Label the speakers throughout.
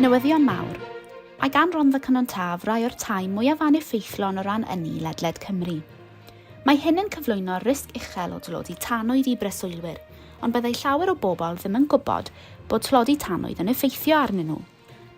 Speaker 1: Newyddion mawr. Mae gan Rondda Cynon Taf rai o'r tai mwyaf aneffeithlon o ran ynni ledled Cymru. Mae hyn yn cyflwyno risg uchel o dlodi tanwydd i breswylwyr, ond byddai llawer o bobl ddim yn gwybod bod tlodi tanwydd yn effeithio arnyn nhw.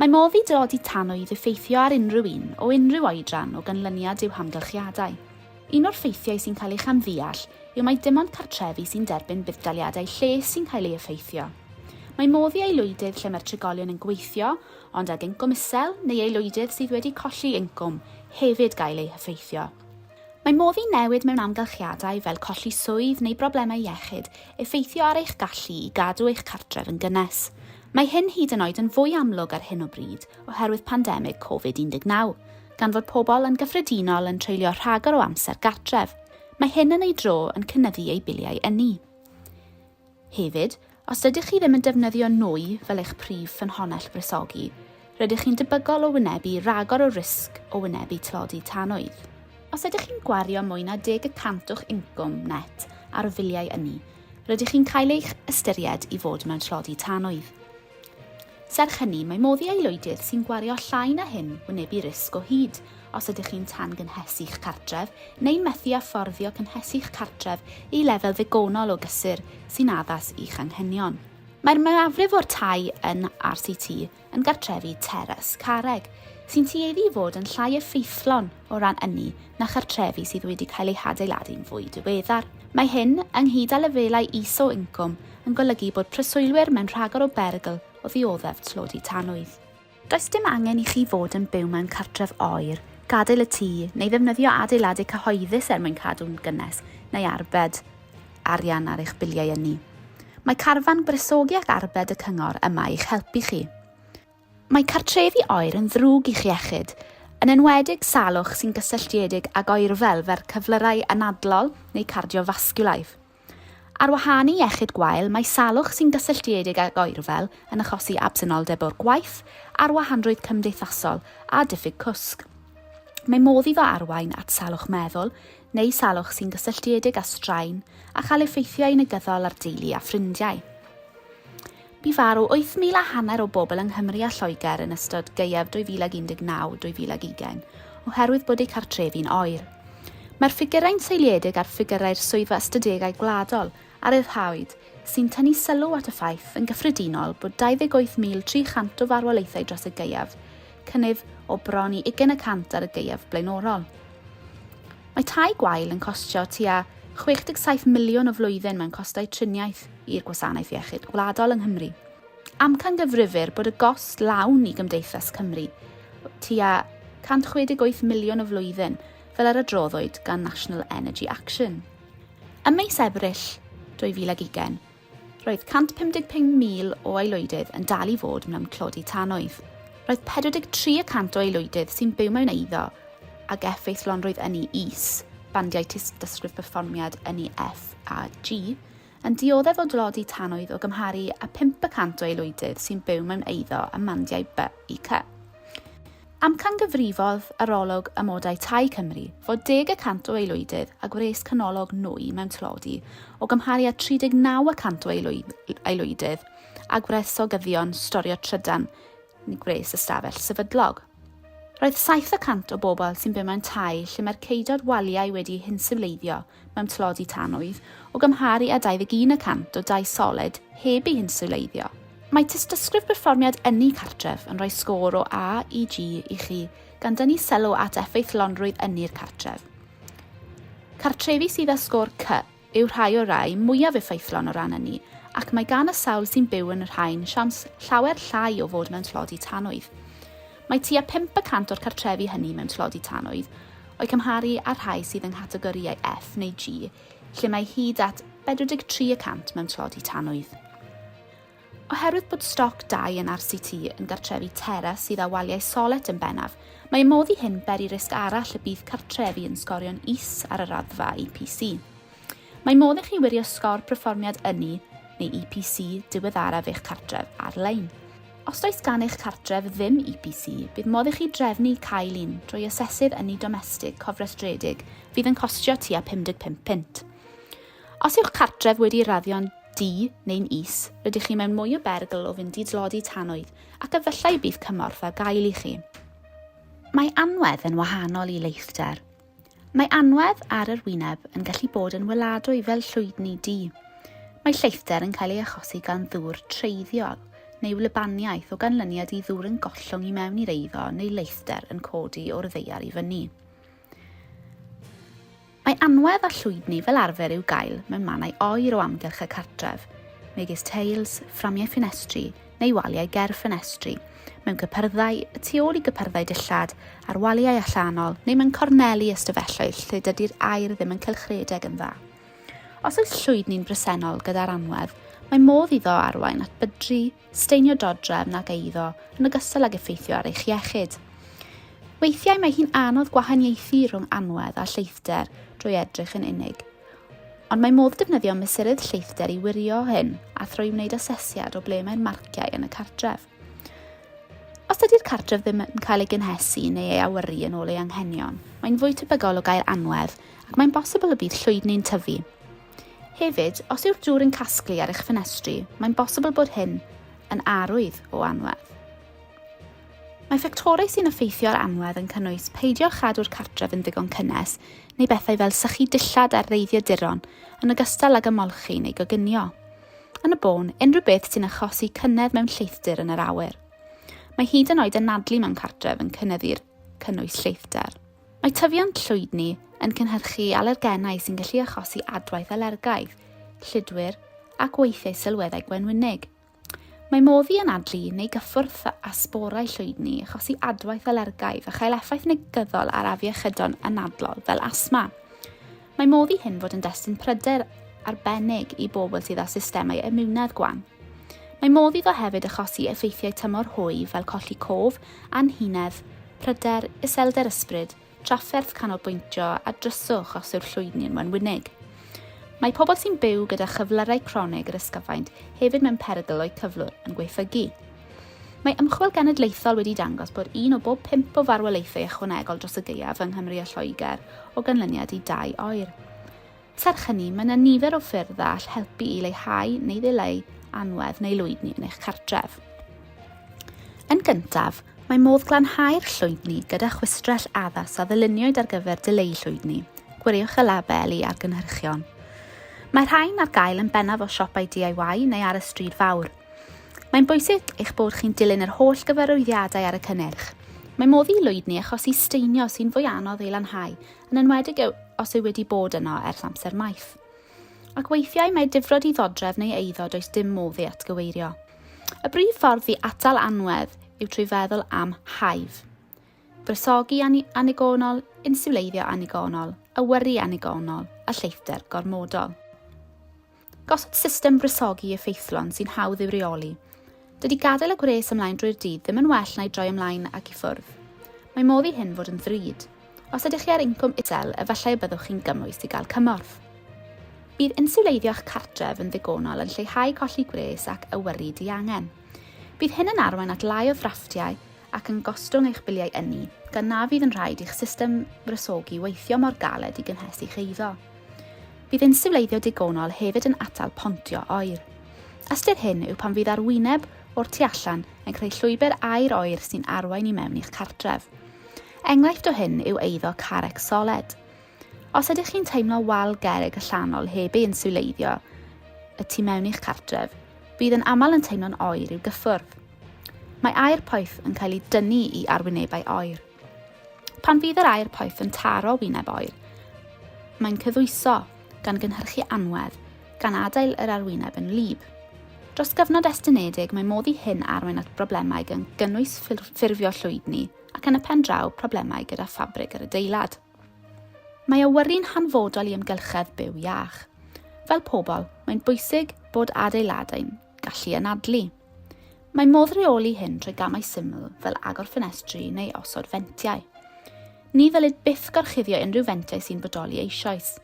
Speaker 1: Mae modd i dlodi tanwydd effeithio ar unrhyw un o unrhyw oedran o ganlyniad i'w hamgylchiadau. Un o'r ffeithiau sy'n cael ei chamddeall yw mai dim ond cartrefi sy'n derbyn budd-daliadau lles sy'n cael ei effeithio. Mae modd i aelwydydd lle mae'r trigolion yn gweithio ond ag incwm isel neu aelwydydd sydd wedi colli incwm hefyd gael eu heffeithio. Mae modd i newid mewn amgylchiadau fel colli swydd neu broblemau iechyd effeithio ar eich gallu i gadw eich cartref yn gynnes. Mae hyn hyd yn oed yn fwy amlwg ar hyn o bryd oherwydd pandemig Covid 19, gan fod pobl yn gyffredinol yn treulio rhagor o amser gartref. Mae hyn yn ei dro yn cynyddu eu biliau ynni. Hefyd, os ydych chi ddim yn defnyddio nwy fel eich prif ffynhonnell wresogi, rydych chi'n debygol o wynebu rhagor o risg o wynebu tlodi tanwydd. Os ydych chi'n gwario mwy na deg y cant o'ch incwm net ar filiau ynni, rydych chi'n cael eich ystyried i fod mewn tlodi tanwydd. Serch hynny, mae modd i aelwydydd sy'n gwario llai na hyn wynebu risg o hyd os ydych chi'n tan-gynhesu'ch cartref neu'n methu â fforddio cynhesu'ch cartref i lefel ddigonol o gysur sy'n addas i'ch anghenion. Mae'r mwyafrif o'r tai yn RCT yn gartrefi teras carreg, sy'n tueddu i fod yn llai effeithlon o ran ynni na chartrefi sydd wedi cael eu hadeiladu'n fwy diweddar. Mae hyn, ynghyd â lefelau is o incwm, yn golygu bod preswylwyr mewn rhagor o berygl o ddioddef tlodi tanwydd. Does dim angen i chi fod yn byw mewn cartref oer, gadael y tŷ, neu ddefnyddio adeiladau cyhoeddus er mwyn cadw'n gynnes neu arbed arian ar eich biliau ynni. Mae carfan gwresogi ac arbed y cyngor yma i'ch helpu chi. Mae cartrefi oer yn ddrwg i'ch iechyd, yn enwedig salwch sy'n gysylltiedig ag oerfel fel cyflyrau anadlol neu cardiofasgiwlaidd. Ar wahân i iechyd gwael, mae salwch sy'n gysylltiedig ag oerfel yn achosi absenoldeb o'r gwaith, arwahanrwydd cymdeithasol a diffyg cwsg. Mae modd iddo arwain at salwch meddwl neu salwch sy'n gysylltiedig â straen a chael effeithiau negyddol ar deulu a ffrindiau. Bu farw 8,000 a hanner o bobl yng Nghymru a Lloegr yn ystod gaeaf 2019-2020 oherwydd bod eu cartrefi'n oer. Mae'r ffigurau'n seiliedig ar ffigurau'r Swyddfa Ystadegau Gwladol a ryddhawyd, sy'n tynnu sylw at y ffaith yn gyffredinol bod 28,300 o farwolaethau dros y gaeaf, cynnydd o bron i ugain y cant ar y gaeaf blaenorol. Mae tai gwael yn costio tua 67 miliwn y flwyddyn mewn costau triniaeth i'r Gwasanaeth Iechyd Gwladol yng Nghymru. Amcangyfrifir bod y gost lawn i Gymdeithas Cymru tua 168 miliwn y flwyddyn, fel yr adroddwyd gan National Energy Action. Ym mis Ebrill 2020, roedd 155,000 o aelwydydd yn dal i fod mewn tlodi tanwydd. Roedd 43 y cant o aelwydydd sy'n byw mewn eiddo ag effeithlonrwydd ynni is, bandiau tystysgrif perfformiad ynni F a G, yn dioddef o dlodi tanwydd o gymharu â 5 y cant o aelwydydd sy'n byw mewn eiddo ym mandiau B i C. Amcangyfrifodd Arolwg Amodau Tai Cymru fod deg y cant o aelwydydd â gwres canolog nwy mewn tlodi o gymharu â 39 y cant o aelwydydd â gwresogyddion storio trydan neu gwres ystafell sefydlog. Roedd 7 y cant o bobl sy'n byw mewn tai lle mae'r ceudod waliau wedi'u hinsiwleiddio mewn tlodi tanwydd, o gymharu â 21 y cant o dai soled heb eu hinsiwleiddio. Mae Tystysgrif Perfformiad Ynni Cartref yn rhoi sgôr o A i G i chi, gan dynnu sylw at effeithlonrwydd ynni'r cartref. Cartrefi sydd â sgôr C yw rhai o'r rhai mwyaf effeithlon o ran ynni, ac mae gan y sawl sy'n byw yn y rhain siawns llawer llai o fod mewn tlodi tanwydd. Mae tua 5 y cant o'r cartrefi hynny mewn tlodi tanwydd, O'i cymharu â'r rhai sydd yng nghategorïau F neu G, lle mae hyd at 43 y cant mewn tlodi tanwydd. Oherwydd bod stoc dai yn RCT yn gartrefi teras sydd â waliau solet yn bennaf, mae modd i hyn beri risg arall y bydd cartrefi yn sgorio'n is ar y raddfa EPC. Mae modd i chi wirio sgor perfformiad ynni neu EPC diweddaraf eich cartref ar-lein. Os does gan eich cartref ddim EPC, bydd modd i chi drefnu cael un drwy asesydd ynni domestig cofrestredig fydd yn costio tua 55 punt. Os yw'ch cartref wedi'i raddio'n du neu'n is, rydych chi mewn mwy o berygl o fynd i dlodi tanwydd ac efallai bydd cymorth ar gael i chi. Mae anwedd yn wahanol i leithder. Mae anwedd ar yr wyneb yn gallu bod yn weladwy fel llwydni du. Mae lleithder yn cael ei achosi gan ddŵr treiddiol neu wlybaniaeth o ganlyniad i ddŵr yn gollwng i mewn i'r eiddo neu leithder yn codi o'r ddaear i fyny. Mae anwedd a llwydni fel arfer i'w gael mewn mannau oer o amgylch y cartref, megis teils, fframiau ffenestri neu waliau ger ffenestri, mewn cypyrddau, y tu ôl i gypyrddau dillad, ar waliau allanol neu mewn corneli ystafelloedd lle dydy'r aer ddim yn cylchredeg yn dda. Os oes llwydni'n bresennol gyda'r anwedd, mae modd iddo arwain at bydru, staenio dodrefn ac eiddo, yn ogystal ag effeithio ar eich iechyd. Weithiau mae hi'n anodd gwahaniaethu rhwng anwedd a lleithder drwy edrych yn unig. Ond mae modd defnyddio mesurydd lleithder i wirio hyn a thrwy wneud asesiad o ble mae'r marciau yn y cartref. Os dydy'r cartref ddim yn cael ei gynhesu neu ei awyru yn ôl ei anghenion, mae'n fwy tebygol o gael anwedd ac mae'n bosibl y bydd llwydni'n tyfu. Hefyd, os yw'r dŵr yn casglu ar eich ffenestri, mae'n bosibl bod hyn yn arwydd o anwedd. Mae ffactorau sy'n effeithio ar anwedd yn cynnwys peidio â chadw'r cartref yn ddigon cynnes neu bethau fel sychu dillad ar reiddiaduron, yn ogystal ag ymolchi neu goginio. Yn y bôn, unrhyw beth sy'n achosi cynnydd mewn lleithdir yn yr awyr. Mae hyd yn oed anadlu mewn cartref yn cynyddu'r cynnwys lleithder. Mae tyfiant llwydni yn cynhyrchu alergenau sy'n gallu achosi adwaith alergaidd, llidwyr ac weithiau sylweddau gwenwynig. Mae modd i anadlu neu gyffwrdd â sborau llwydni achosi adwaith alergaidd a chael effaith negyddol ar afiechydon anadlol fel asthma. Mae modd i hyn fod yn destun pryder arbennig i bobl sydd â systemau imiwnedd gwan. Mae modd iddo hefyd achosi effeithiau tymor hwy fel colli cof, anhunedd, pryder, iselder ysbryd, trafferth canolbwyntio a dryswch os yw'r llwydni yn wenwynig. Mae pobl sy'n byw gyda chyflyrau cronig yr ysgyfaint hefyd mewn perygl o'u cyflwr yn gwaethygu. Mae ymchwil genedlaethol wedi dangos bod un o bob pump o farwolaethau ychwanegol dros y gaeaf yng Nghymru a Lloegr o ganlyniad i dai oer. Serch hynny, mae yna nifer o ffyrdd a all helpu i leihau neu ddileu anwedd neu lwydni yn eich cartref. Yn gyntaf, mae modd glanhau'r llwydni gyda chwistrell addas a ddyluniwyd ar gyfer dileu llwydni. Gwiriwch y labeli ar gynhyrchion. Mae rhain ar gael yn bennaf o siopau DIY neu ar y stryd fawr. Mae'n bwysig eich bod chi'n dilyn yr holl gyfarwyddiadau ar y cynnyrch. Mae modd i lwydni achosi staenio sy'n fwy anodd ei lanhau, yn enwedig os yw wedi bod yno ers amser maith. Ac weithiau mae difrod i ddodrefn neu eiddo does dim modd ei atgyweirio. Y brif ffordd i atal anwedd yw trwy feddwl am haif. Gwresogi annigonol, insiwleiddio annigonol, awyru annigonol a lleithder gormodol. Gosod system wresogi effeithlon sy'n hawdd i'w reoli. Dydy gadael y gwres ymlaen drwy'r dydd ddim yn well na'i droi ymlaen ac i ffwrdd. Mae modd i hyn fod yn ddrud. Os ydych chi ar incwm isel, efallai y byddwch chi'n gymwys i gael cymorth. Bydd insiwleiddio'ch cartref yn ddigonol yn lleihau colli gwres ac awyru diangen. Bydd hyn yn arwain at lai o ddrafftiau ac yn gostwng eich biliau ynni, gan na fydd yn rhaid i'ch system wresogi weithio mor galed i gynhesu'ch eiddo. Bydd insiwleiddio digonol hefyd yn atal pontio oer. Ystyr hyn yw pan fydd arwyneb o'r tu allan yn creu llwybr aer oer sy'n arwain i mewn i'ch cartref. Enghraifft o hyn yw eiddo carreg soled. Os ydych chi'n teimlo wal gerrig allanol heb ei insiwleiddio y tu mewn i'ch cartref, bydd yn aml yn teimlo'n oer i'w gyffwrdd. Mae aer poeth yn cael ei dynnu i arwynebau oer. Pan fydd yr aer poeth yn taro wyneb oer, mae'n cyddwyso, gan gynhyrchu anwedd, gan adael yr arwyneb yn wlyb. Dros gyfnod estynedig, mae modd i hyn arwain at broblemau gan gynnwys ffurfio llwydni ac yn y pen draw problemau gyda ffabrig yr adeilad. Mae awyru'n hanfodol i amgylchedd byw iach. Fel pobl, mae'n bwysig bod adeiladau'n gallu anadlu. Mae modd rheoli hyn trwy gamau syml fel agor ffenestri neu osod fentiau. Ni ddylid byth gorchuddio unrhyw fentiau sy'n bodoli eisoes.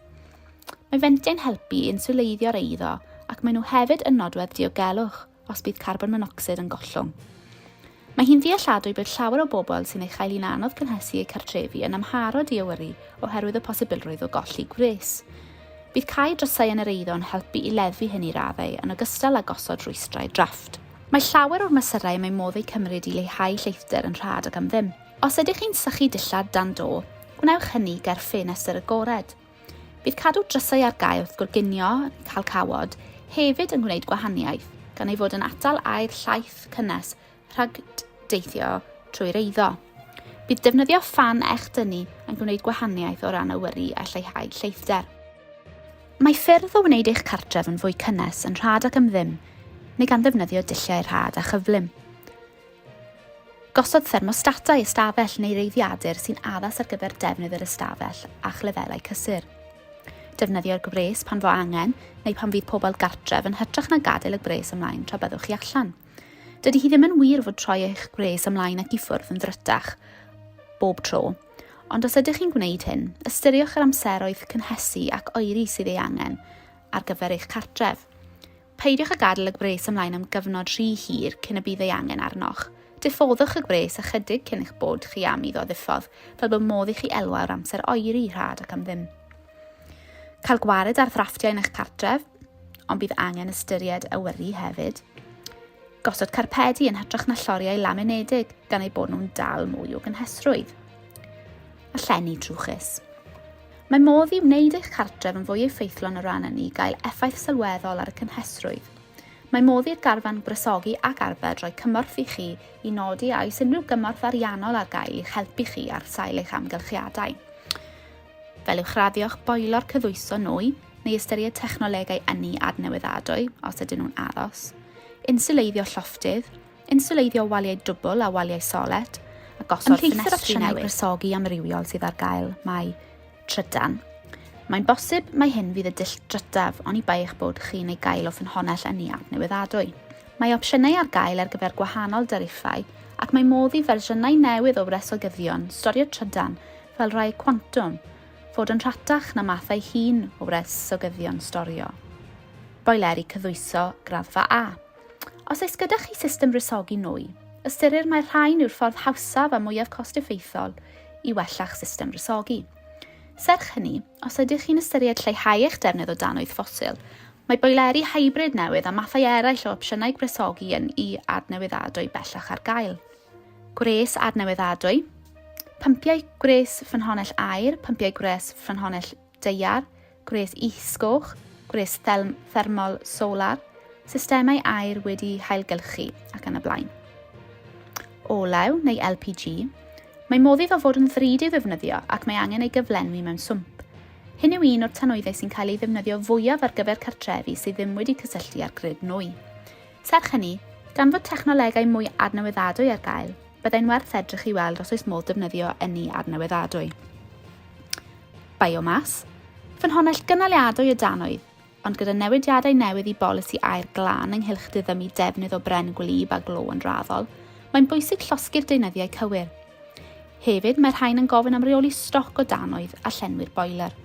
Speaker 1: Mae fentiau'n helpu i inswleiddio'r eiddo ac maen nhw hefyd yn nodwedd diogelwch os bydd carbon monocsid yn gollwng. Mae hi'n ddealladwy bod llawer o bobl sy'n ei chael hi'n anodd cynhesu eu cartrefi yn amharod i awyru oherwydd y posibilrwydd o golli gwres. Bydd cau drysau yn yr eiddo yn helpu i leddfu hyn i raddau, yn ogystal â gosod rhwystrau drafft. Mae llawer o'r mesurau y mae modd eu cymryd i leihau lleithder yn rhad ac am ddim. Os ydych chi'n sychu dillad dan do, gwnewch hynny ger ffenestr agored. Bydd cadw drysau ar gau wrth goginio, cael cawod, hefyd yn gwneud gwahaniaeth, gan ei fod yn atal aer llaith cynnes rhag deithio trwy'r eiddo. Bydd defnyddio ffan echdynnu yn gwneud gwahaniaeth o ran awyru a lleihau lleithder. Mae ffyrdd o wneud eich cartref yn fwy cynnes yn rhad ac am ddim, neu gan ddefnyddio dulliau rhad a chyflym. Gosod thermostatau ystafell neu reiddiadur sy'n addas ar gyfer defnydd yr ystafell a'ch lefelau cysur. Defnyddio'r gwres pan fo angen neu pan fydd pobl gartref yn hytrach na gadael y gwres ymlaen tra byddwch chi allan. Dydy hi ddim yn wir fod troi eich gwres ymlaen ac i ffwrdd yn ddrytach bob tro, ond os ydych chi'n gwneud hyn, ystyriwch yr amseroedd cynhesu ac oeri sydd ei angen ar gyfer eich cartref. Peidiwch â gadael y gwres ymlaen am gyfnod rhy hir cyn y bydd ei angen arnoch. Diffoddwch y gwres ychydig cyn eich bod chi am iddo ddiffodd, fel bod modd i chi elwa o'r amser oeri rhad ac am ddim. Cael gwared ar ddrafftiau yn eich cartref, ond bydd angen ystyried awyru hefyd. Gosod carpedi yn hytrach na lloriau laminedig gan eu bod nhw'n dal mwy o gynhesrwydd. A llenni trwchus. Mae modd i wneud eich cartref yn fwy effeithlon o ran ynni gael effaith sylweddol ar y cynhesrwydd. Mae modd i'r garfan gwresogi ac arbed roi cymorth i chi i nodi a oes unrhyw gymorth ariannol ar gael i'ch helpu chi ar sail eich amgylchiadau. Fel uwchraddio'ch boelor cyddwyso nwy neu ystyried technolegau ynni adnewyddadwy os ydyn nhw'n addas, inswleiddio llofftydd, inswleiddio waliau dwbl a waliau solet, a gosod Ymhlith yr opsiynau gwresogi amrywiol sydd ar gael mae trydan. Mae'n bosib mai hyn fydd y dull drytaf oni bai eich bod chi'n ei gael o ffynhonnell ynni adnewyddadwy. Mae opsiynau ar gael ar gyfer gwahanol dariffau ac mae modd i fersiynau newydd o wresogyddion storio trydan fel rhai cwantwm, fod yn rhatach na mathau hŷn o wresogyddion storio. Boeleri cyddwyso graddfa A. Os oes gyda chi system wresogi nwy, ystyrir mai'r rhain yw'r ffordd hawsaf a mwyaf cost-effeithiol i wella'ch system wresogi. Serch hynny, os ydych chi'n ystyried lleihau eich defnydd o danwydd ffosil, mae boeleri hybrid newydd a mathau eraill o opsiynau gwresogi ynni adnewyddadwy bellach ar gael. Gwres adnewyddadwy, pympiau gwres ffynhonnell aer, pympiau gwres ffynhonnell daear, gwres is-goch, gwres thermol solar, systemau aer wedi hailgylchu ac yn y blaen. Olew neu LPG, mae modd iddo fod yn ddrud i'w ddefnyddio ac mae angen ei gyflenwi mewn swmp. Hyn yw un o'r tanwyddau sy'n cael ei ddefnyddio fwyaf ar gyfer cartrefi sydd ddim wedi cysylltu â'r grid nwy. Serch hynny, gan fod technolegau mwy adnewyddadwy ar gael, byddai'n werth edrych i weld os oes modd defnyddio ynni adnewyddadwy. Biomass, ffynhonnell gynaliadwy o danwydd, ond gyda newidiadau newydd i bolisi aer glân ynghylch diddymu defnydd o bren gwlyb a glo yn raddol, mae'n bwysig llosgi'r deunyddiau cywir. Hefyd, mae'r rhain yn gofyn am reoli stoc o danwydd a llenwi'r boiler.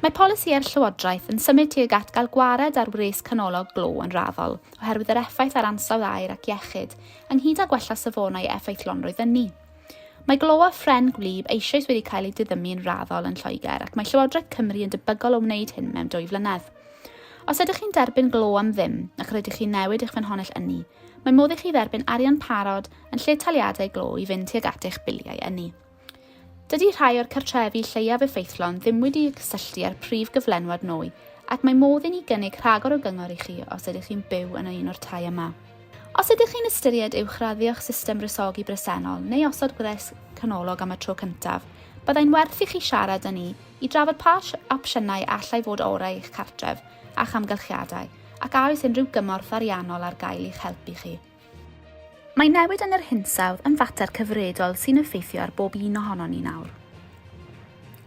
Speaker 1: Mae polisïau'r Llywodraeth yn symud tuag at gael gwared ar wres canolog glo yn raddol oherwydd yr effaith ar ansawdd aer ac iechyd, ynghyd â gwella safonau effeithlonrwydd ynni. Mae glo a phren gwlyb eisoes wedi cael eu diddymu yn raddol yn Lloegr ac mae Llywodraeth Cymru yn debygol o wneud hyn mewn dwy flynedd. Os ydych chi'n derbyn glo am ddim ac rydych chi'n newid eich ffynhonnell ynni, mae modd i chi dderbyn arian parod yn lle taliadau glo i fynd tuag at eich biliau ynni. Dydy rhai o'r cartrefi lleiaf effeithlon ddim wedi'u cysylltu â'r prif gyflenwad nwy ac mae modd i ni gynnig rhagor o gyngor i chi os ydych chi'n byw yn un o'r tai yma. Os ydych chi'n ystyried uwchraddio'ch system wresogi bresennol neu osod gwres canolog am y tro cyntaf, byddai'n werth i chi siarad â ni i drafod pa opsiynau allai fod orau i'ch cartref a'ch amgylchiadau ac a oes unrhyw gymorth ariannol ar gael i'ch helpu chi. Mae newid yn yr hinsawdd yn fater cyfredol sy'n effeithio ar bob un ohonon ni nawr.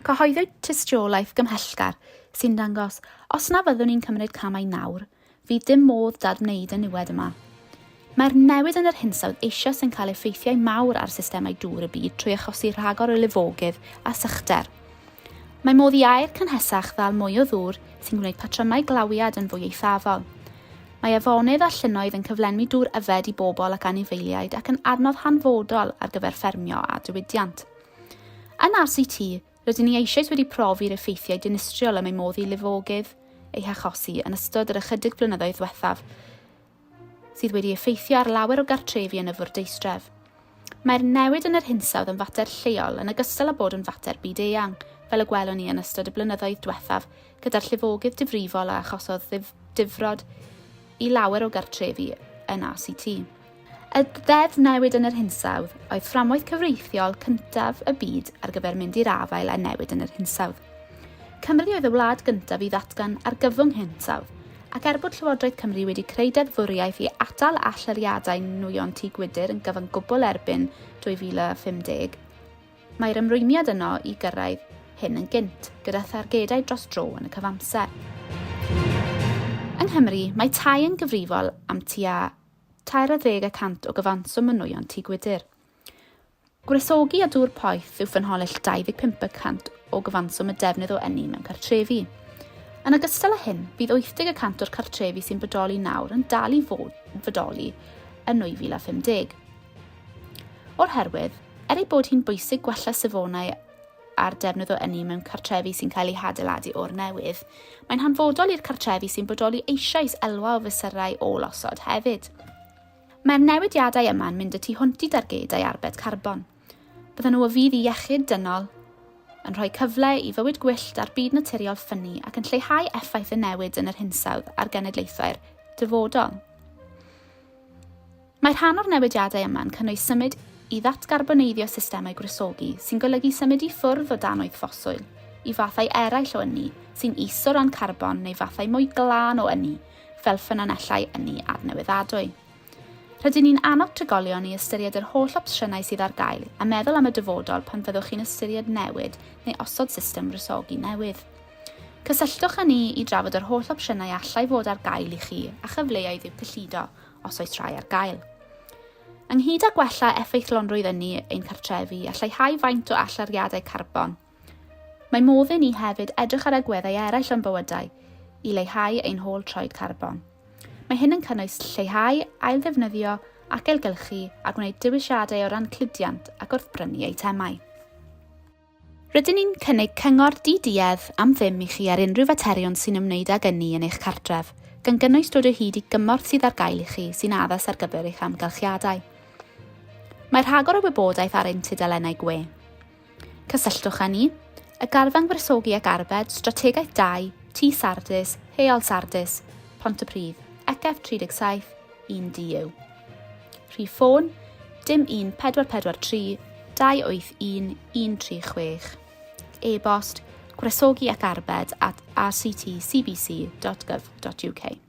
Speaker 1: Cyhoeddwyd tystiolaeth gymhellgar sy'n dangos os na fyddwn ni'n cymryd camau nawr, fydd dim modd dadwneud y niwed yma. Mae'r newid yn yr hinsawdd eisoes yn cael effeithiau mawr ar systemau dŵr y byd trwy achosi rhagor o lifogydd a sychder. Mae modd i aer cynhesach ddal mwy o ddŵr sy'n gwneud patrymau glawiad yn fwy eithafol. Mae afonydd a llynnoedd yn cyflenwi dŵr yfed i bobl ac anifeiliaid ac yn adnodd hanfodol ar gyfer ffermio a diwydiant. Yn RCT, Rydyn ni eisoes wedi profi'r effeithiau dinistriol y mae modd i lifogydd eu hachosi yn ystod yr ychydig flynyddoedd ddiwethaf, sydd wedi effeithio ar lawer o gartrefi yn y fwrdeistref. Mae'r newid yn yr hinsawdd yn fater lleol yn ogystal â bod yn fater byd-eang, fel y gwelwn ni yn ystod y blynyddoedd diwethaf gyda'r llifogydd difrifol a achosodd difrod i lawer o gartrefi yn ACT. Y Ddeddf Newid yn yr Hinsawdd oedd fframwaith cyfreithiol cyntaf y byd ar gyfer mynd i'r afael â newid yn yr hinsawdd. Cymru oedd y wlad gyntaf i ddatgan argyfwng hinsawdd, ac er bod Llywodraeth Cymru wedi creu deddfwriaeth i atal allyriadau nwyon tŷ gwydr yn gyfan gwbl erbyn 2050, Mae'r ymrwymiad yno i gyrraedd hyn yn gynt, gyda thargedau dros dro yn y cyfamser. Yng Nghymru, mae tai yn gyfrifol am tua 30 y cant o gyfanswm y nwyon tŷ gwydr. Gwresogi a dŵr poeth yw ffynhonnell 25 y cant o gyfanswm y defnydd o ynni mewn cartrefi. Yn ogystal â hyn, bydd 80 y cant o'r cartrefi sy'n bodoli nawr yn dal i fod fodoli yn 2050. O'r herwydd, er ei bod hi'n bwysig gwella safonau a'r defnydd o ynni mewn cartrefi sy'n cael eu hadeiladu o'r newydd, mae'n hanfodol i'r cartrefi sy'n bodoli eisoes elwa o fesurau ôl-osod hefyd. Mae'r newidiadau yma'n mynd y tu hwnt i dargedau arbed carbon. Byddan nhw o fudd i iechyd dynol, yn rhoi cyfle i fywyd gwyllt a'r byd naturiol ffynnu ac yn lleihau effaith y newid yn yr hinsawdd ar genedlaethau'r dyfodol. Mae rhan o'r newidiadau yma'n cynnwys symud i ddatgarboneiddio systemau gwresogi, sy'n golygu symud i ffwrdd o danwydd ffoswyl, i fathau eraill o ynni sy'n is o ran carbon neu fathau mwy glân o ynni, fel ffynonellau ynni adnewyddadwy. Rydyn ni'n annog trigolion i ystyried yr holl opsiynau sydd ar gael a meddwl am y dyfodol pan fyddwch chi'n ystyried newid neu osod system wresogi newydd. Cysylltwch â ni i drafod yr holl opsiynau allai fod ar gael i chi a chyfleoedd i'w cyllido os oes rhai ar gael. Ynghyd â gwella effeithlonrwydd ynni ein cartrefi a lleihau faint o allyriadau carbon, mae modd i ni hefyd edrych ar agweddau eraill o'n bywydau i leihau ein hôl troed carbon. Mae hyn yn cynnwys lleihau, ailddefnyddio ac ailgylchu a gwneud dewisiadau o ran cludiant ac wrth brynu eitemau. Rydyn ni'n cynnig cyngor di-duedd am ddim i chi ar unrhyw faterion sy'n ymwneud ag ynni yn eich cartref, gan gynnwys dod o hyd i gymorth sydd ar gael i chi sy'n addas ar gyfer eich amgylchiadau. Mae rhagor o wybodaeth ar ein tudalennau gwe. Cysylltwch â ni, y Garfan Gwresogi ac Arbed, Strategaeth 2, Tŷ Sardis, Heol Sardis, Pontypridd, ECF 37, 1DU. Rhif ffôn, dim 1 443 281 136. E-bost, gwresogi ac arbed at rctcbc.gov.uk.